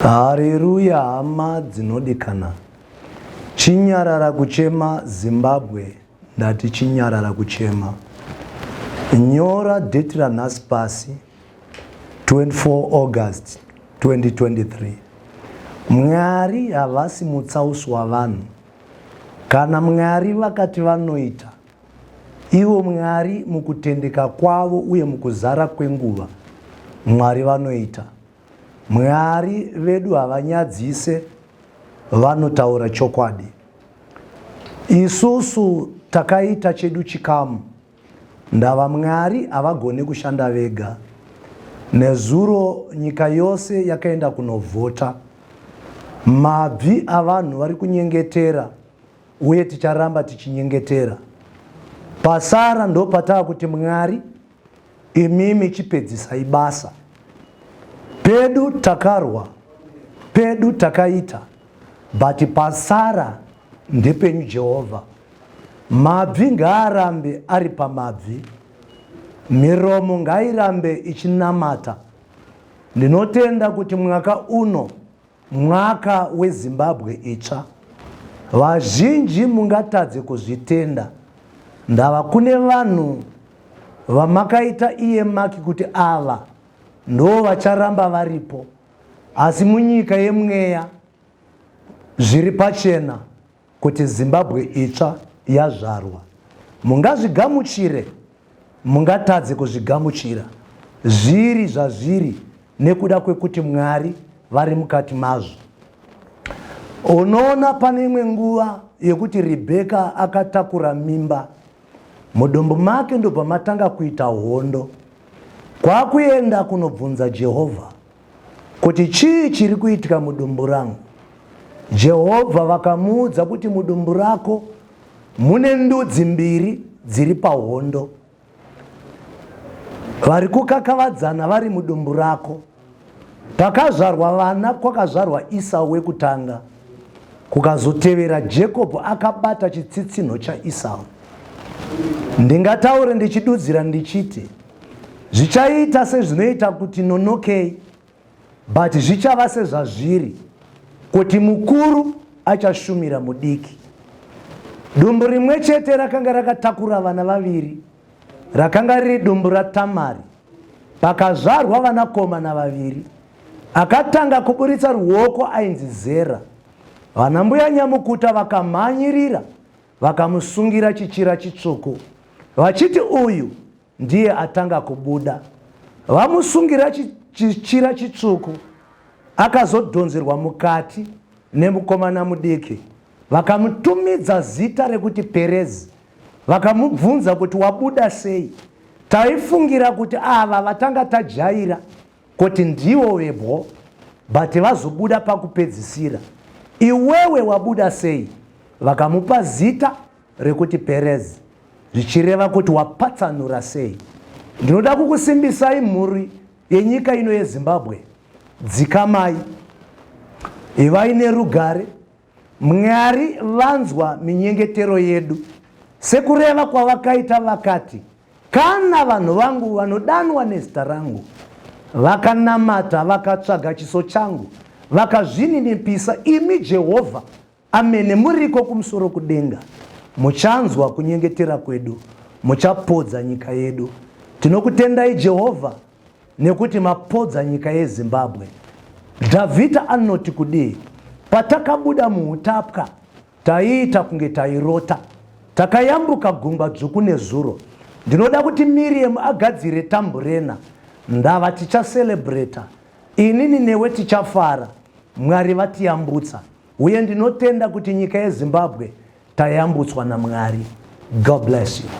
Hareruya hama dzinodikana. Chinyarara kuchema Zimbabwe ndati chinyarara kuchema. Nyora date ranhasi pasi 24 August 2023. Mwari havasi mutsausi wavanhu. Kana Mwari vakati vanoita, ivo Mwari mukutendeka kwavo uye mukuzara kwenguva, Mwari vanoita. Mwari vedu havanyadzise, vanotaura chokwadi. Isusu takaita chedu chikamu, ndava Mwari havagone kushanda vega. Nezuro nyika yose yakaenda kunovhota. Mabvi avanhu vari kunyengetera uye ticharamba tichinyengetera. Pasara ndopataa kuti Mwari Imimi chipedzisai basa. Pedu takarwa, pedu takaita, but pasara ndepenyu Jehovha. Mabvi ngaarambe ari pamabvi, miromo ngairambe ichinamata. Ndinotenda kuti mwaka uno Mwaka weZimbabwe itsva. Vazhinji mungatadze kuzvitenda ndava kune vanhu vamakaita iye maki kuti ava ndo vacharamba varipo asi munyika yemweya zviri pachena kuti Zimbabwe itsva yazvarwa. Mungazvigamuchire, mungatadze kuzvigamuchira. Zviri zvazviri nekuda kwekuti Mwari vari mukati mazvo. Unoona pane imwe nguva yekuti Rebheka akatakura mimba, mudumbu make ndobva matanga kuita hondo. Kwakuenda kunobvunza Jehovha kuti chii chiri kuitika mudumbu rangu. Jehovha vakamuudza kuti mudumbu rako mune ndudzi mbiri dziri pahondo vari kukakavadzana vari mudumbu rako. Pakazvarwa vana kwakazvarwa Isau wekutanga, kukazotevera Jakobho akabata chitsitsinho chaIsau. Ndingataure ndichidudzira ndichiti zvichaita sezvinoita kuti nonokei but zvichava sezvazviri kuti mukuru achashumira mudiki. Dumbu rimwe chete rakanga rakatakura vana vaviri, rakanga riri dumbu raTamari. Pakazvarwa vanakomana vaviri, akatanga kuburitsa ruoko ainzi Zera. Vanambuya nyamukuta vakamhanyirira vakamusungira chichira chitsvuku vachiti uyu ndiye atanga kubuda. Vamusungira chichira chitsvuku akazodhonzerwa mukati nemukomana mudiki vakamutumidza zita rekuti Perezi vakamubvunza kuti wabuda sei. Taifungira kuti ava vatanga tajaira kuti ndivo vebwo but vazobuda pakupedzisira. Iwewe wabuda sei? Vakamupa zita rekuti Perezi zvichireva kuti wapatsanura sei. Ndinoda kukusimbisai mhuri yenyika ino yeZimbabwe, dzikamai, ivai nerugare. Mwari vanzwa minyengetero yedu sekureva kwavakaita vakati, kana vanhu vangu vanodanwa nezita rangu vakanamata vakatsvaga chiso changu vakazvininipisa, imi Jehovha Amene muriko kumusoro kudenga, muchanzwa kunyengetera kwedu, muchapodza nyika yedu. Tinokutendai Jehovha nekuti mapodza nyika yeZimbabwe. Dhavhidha anoti kudii? Patakabuda muutapwa taiita kunge tairota, takayambuka gungwa dzvuku nezuro. Ndinoda kuti Miriam agadzire tamburena, ndava tichacelebrata, inini newe tichafara, Mwari vatiyambutsa. Uye ndinotenda kuti nyika yeZimbabwe tayambutswa naMwari. God bless you.